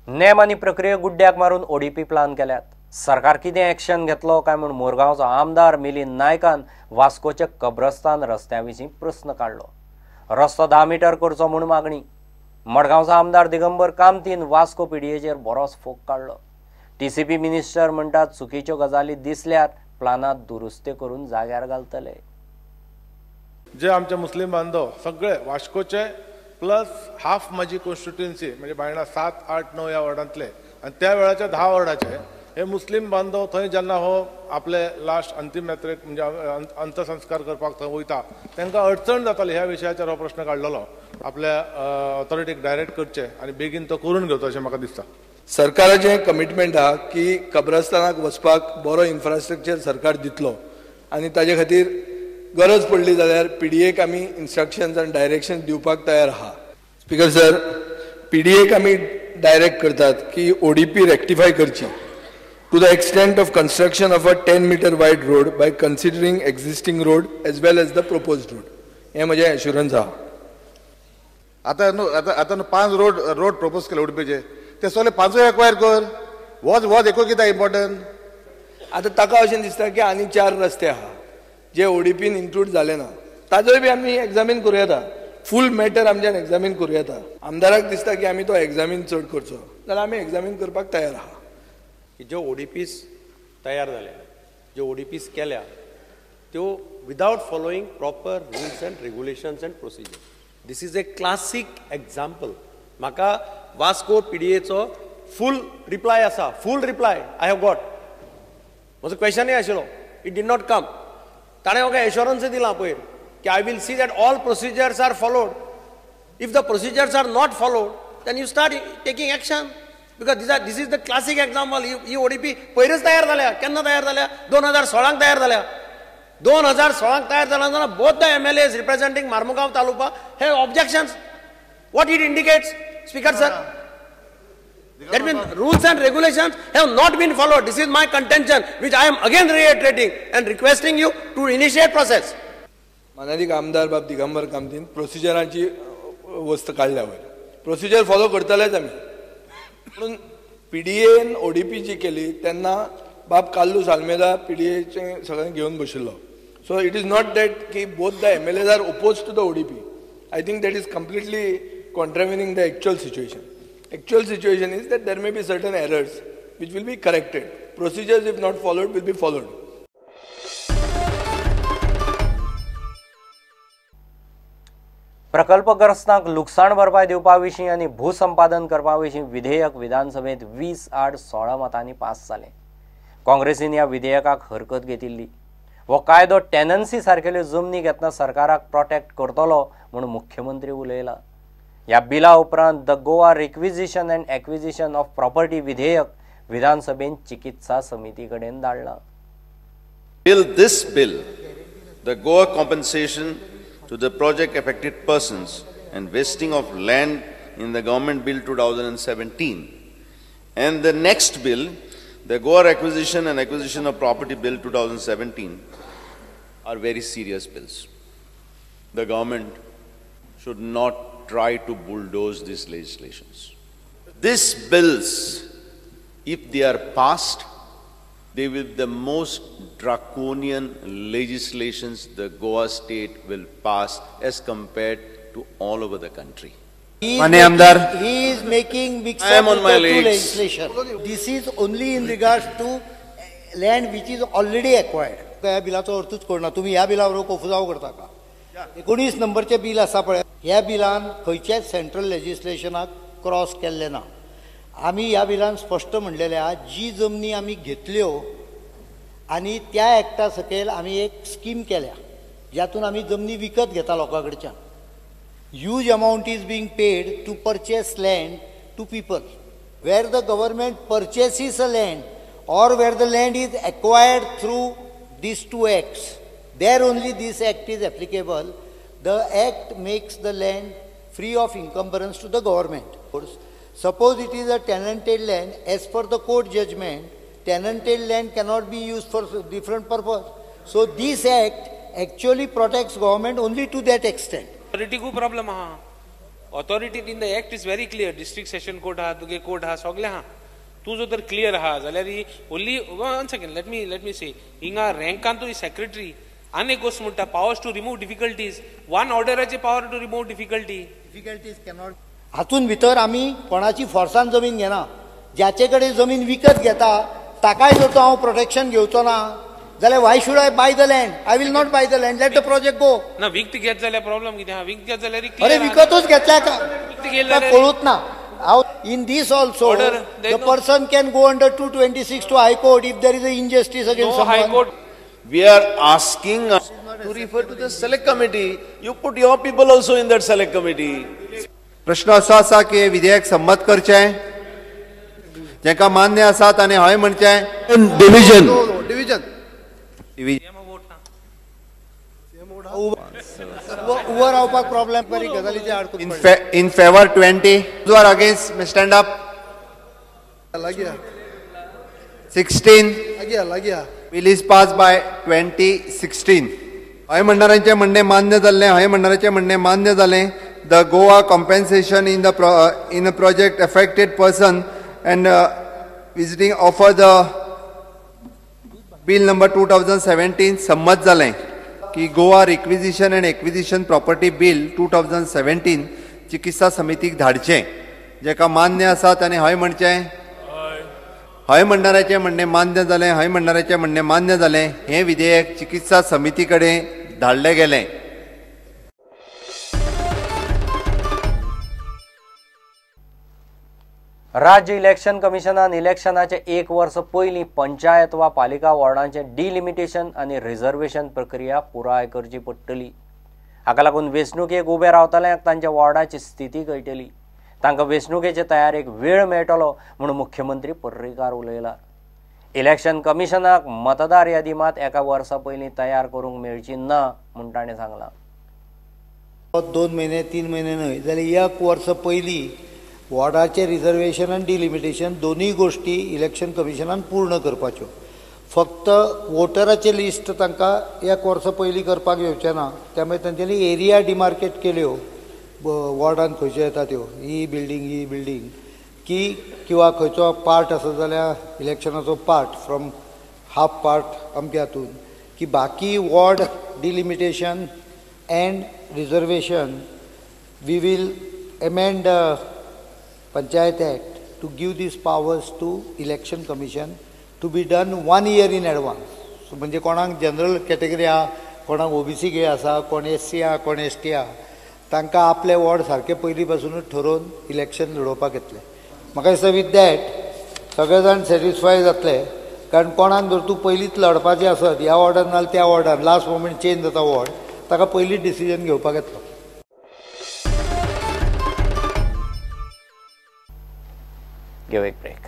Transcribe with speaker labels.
Speaker 1: नेम आनी प्रक्रिया गुड्ड्याक मारून ओडीपी प्लान केल्यात. सरकार कितें एक्शन घेतलो काय म्हूण मुरगांवचो आमदार मिलिंद नायकान वास्कोचे कब्रस्तान रस्त्या विशीं प्रस्न काडलो. रस्तो 10 मिटर करचो म्हूण मागणी. मडगांवचो आमदार दिगंबर कामतीन वास्को पीडीएचेर बरोच फोग काडलो. टीसीपी मिनिस्टर म्हणटात चुकीच्यो गजाली दिसल्यार प्लानात दुरुस्ती करून जाग्यार घालतले.
Speaker 2: जे आमचे मुस्लिम बांधव सगळे वास्कोचे प्लस हाफ माझी कॉन्स्टिट्युएन्सी म्हणजे बायणा 7, 8, 9 ह्या वॉर्डांतले आनी त्या वेळाच्या 10 वॉर्डाचे हे मुस्लिम बांधव थंय जेन्ना हो आपले लास्ट अंतीम यात्रेक म्हणजे अंत्यसंस्कार करपाक थंय वयता तांकां अडचण जाताली. ह्या विशयाचेर हो प्रश्न काडलेलो. आपल्या ऑथॉरिटीक डायरेक्ट करचे आनी बेगीन तो करून घेवचो अशें म्हाका दिसता.
Speaker 3: सरकाराचें कमिटमेंट आहा की कब्रस्तानाक वचपाक बरो इन्फ्रास्ट्रक्चर सरकार दितलो आनी ताजे खातीर गरज पडली जाल्यार पीडीएक आमी इन्स्ट्रक्शन्स आनी डायरेक्शन्स दिवपाक तयार आहा. स्पीकर सर, पीडीएक आमी डायरेक्ट करतात की ओडीपी रेक्टिफाय करची to the extent of construction of a 10 meter wide road by considering existing road as well as the proposed road. हें म्हजें एश्युरन्स आहा.
Speaker 4: आतां न्हू आतां 5 रोड प्रपोज केले ओडीपीचे, ते सगळे 5 एक्वायर कर. वॉज वॉज एकूय कित्याक इम्पॉर्टंट?
Speaker 3: आतां ताका अशें दिसता की आनी 4 रस्ते आहा जे ओडीपीन इन्क्लूड जाले ना, ताजोय बी आमी एग्जामीन करूं येता. फूल मॅटर आमच्यान एग्जामीन करूं येता. आमदाराक दिसता की आमी तो एग्जामीन चड करचो जाल्यार आमी एग्जामीन करपाक तयार आहा.
Speaker 5: की ज्यो ओडीपीस तयार जाल्या, ज्यो ओडीपीस केल्या त्यो without following proper rules and regulations and procedure. This is a classic example. म्हाका वास्को पीडीएचो फूल रिप्लाय आसा, full reply I have got. म्हजो क्वेश्चनय आशिल्लो, it did not कम. ताणें म्हाका एश्योरन्सय दिलां पयर की I will see that all procedures are followed. If the procedures are not followed then you start taking action. Because this is the classic example. He ODP पयरच तयार जाल्या. केन्ना तयार जाल्या? 2016 तयार जाल्या. 2016 तयार जाल्या जाल्यार both the MLAs representing Marmugao taluka have objections. What it indicates, speaker sir? That means rules and regulations have not been followed. This is my contention, which I am again reiterating and requesting you to initiate process.
Speaker 3: मानादीक आमदार बाब दिगंबर कामतीन प्रोसिजराची वस्त काडल्या वयर procedure follow करतलेच आमी. पूण PDN ODP जी केली तेन्ना बाब कार्लूस आल्मेदा पीडीएचें सगळें घेवन बशिल्लो. So it is not that की both the MLAs are oppose to the ODP. I think that is completely contravening the actual situation. Actual situation is that there may be certain errors which will be corrected. Procedures if not followed will be followed.
Speaker 1: प्रकल्पग्रस्तांक लुकसाण भरपाय दिवपा विशीं आनी भूसंपादन करपा विशीं विधेयक विधानसभेंत 20-16 मतांनी पास जालें. काँग्रेसीन ह्या विधेयकाक हरकत घेतिल्ली. हो कायदो टेनन्सी सारकेल्यो जमनी घेतना सरकाराक प्रोटेक्ट करतलो म्हूण मुख्यमंत्री उलयला. ह्या बिला उपरांत the Goa requisition and acquisition of property विधेयक विधानसभेन चिकित्सा समिती कडेन धाडलां.
Speaker 6: Bill this bill, the Goa compensation to the project affected persons and vesting of land in the government bill 2017, and the next bill, the Goa requisition and acquisition of property bill 2017, are very serious bills. The government should not try to bulldoze these legislations. These bills, if they are passed, they will be the most draconian legislations the Goa state will pass as compared to all over the country.
Speaker 7: He is making mix up with the two legislation. This is only in regards to land which is already acquired. ह्या बिलाचो अर्थूच कळना. तुमी ह्या बिला बरोबर कोफुजाव करता का? 19 नंबरचें बील आसा पळय, ह्या बिलान खंयच्याच सेंट्रल लेजिस्लेशनाक क्रॉस केल्लें ना. आमी ह्या बिलान स्पश्ट म्हणलेलें आहा, जी जमनी आमी घेतल्यो आनी त्या एक्टा सकयल आमी एक स्कीम केल्या ज्यातून आमी जमनी विकत घेता लोकां कडच्यान. Huge amount is being paid to purchase land to people. Where the government purchases a land or where the land is acquired through these two acts, there only this act is applicable. The act makes the land free of encumbrance to the government. Suppose it is a tenanted land, as per the court judgment, tenanted land cannot be used for different purpose. So this act actually protects government only to that extent.
Speaker 8: ऑथॉरिटीकूय problem आहा. Authority in the act is very clear. District session court आहा, तुगे court आहा, सगळें आहा. तूं जर तर clear आहा जाल्यार only one second let me say हिंगा रँकान तूं सेक्रेटरी आनी एक गोश्ट म्हणटा powers to remove difficulties. One ऑर्डराची power to remove difficulty.
Speaker 7: Difficulties cannot. हातून भितर आमी कोणाची फोर्सान जमीन घेना. ज्याचे कडेन जमीन विकत घेता ताकाय जर तो हांव प्रोटेक्शन घेवचो ना जाल्यार why should I buy the land? I will not buy the land. Let the project go.
Speaker 8: ना विकत घेत जाल्यार प्रॉब्लम कितें आहा? विकत घेत जाल्यार
Speaker 7: अरे विकतूच घेतल्या कळूच ना. In this also the person can go under 226 to high court if there is a injustice against
Speaker 8: someone. High court.
Speaker 6: We are asking to refer to the select committee. You put your people also in that select committee.
Speaker 9: प्रश्न असो आसा की विधेयक संमत करचें, जेका मान्य आसा ताणें हय म्हणचें.
Speaker 3: डिविजन डिविजन
Speaker 7: उबो रावपाक प्रॉब्लेम बरी गजालीचे आडकून.
Speaker 9: In favour 20, who are against may stand up. 16. Bill is pass by 2016. हय म्हणणाऱ्यांचें म्हणणें मान्य जाल्लें, हय म्हणणाऱ्यांचें म्हणणें मान्य जालें. The Goa compensation in the project affected person and visiting offer the bill number 2017 संमत जालें की Goa requisition and acquisition property bill 2017 चिकित्सा समितीक धाडचें. जेका मान्य आसा ताणें हय म्हणचें. हय म्हणणाऱ्याचें म्हणणें मान्य जालें, हय म्हणणाऱ्याचें म्हणणें मान्य जालें. हें विधेयक चिकित्सा समिती कडेन धाडलें गेलें.
Speaker 1: राज्य इलेक्शन कमिशनान इलेक्शनाचे एक वर्स पयलीं पंचायत वा पालिका वॉर्डांचें डिलिमिटेशन आनी रिझर्वेशन प्रक्रिया पुराय करची पडटली. हाका लागून वेंचणुकेक उबे रावतल्यांक तांच्या वॉर्डाची स्थिती कळटली. तांकां वेंचणुकेचे तयारेक वेळ मेळटलो म्हूण मुख्यमंत्री पर्रीकार उलयला. इलेक्शन कमिशनाक मतदार यादी मात एका वर्सा पयलीं तयार करूंक मेळची ना म्हूण ताणें सांगलां.
Speaker 7: 2 म्हयने 3 म्हयने न्हय जाल्यार एक वर्स पयलीं वॉर्डाचें रिजर्वेशन आनी डिलिमिटेशन दोनूय गोश्टी इलेक्शन कमिशनान पूर्ण करपाच्यो. फक्त वोटराचें लिस्ट तांकां एक वर्सा पयलीं करपाक येवचें ना. त्यामुळे तांच्यांनी एरिया डिमार्केट केल्यो वॉर्डान खंयच्यो येता त्यो, ही बिल्डींग ही बिल्डींग की किंवा खंयचो पार्ट आसा जाल्यार इलेक्शनाचो पार्ट फ्रॉम हाफ पार्ट अमके हातून की बाकी ward delimitation and reservation we will amend Panchayat Act to give these powers to Election Commission to be done 1 year in advance. So म्हणजे कोणाक जनरल कॅटेगरी आहा, कोणाक ओबीसी गे आसा, कोण एस सी आहा, कोण एस टी आहा, तांकां आपले वॉर्ड सारके पयलीं पासुनूच ठरोवन इलेक्शन लडोवपाक येतलें. म्हाका दिसता विथ that सगळे जाण सॅटिस्फाय जातले. कारण कोणाक जर तूं पयलींच लडपाचें आसत ह्या वॉर्डान नाल्यार त्या वॉर्डान लास्ट मोमेंट चेंज जाता वॉर्ड, ताका पयलींच डिसिजन घेवपाक येतलो.
Speaker 1: Give a break.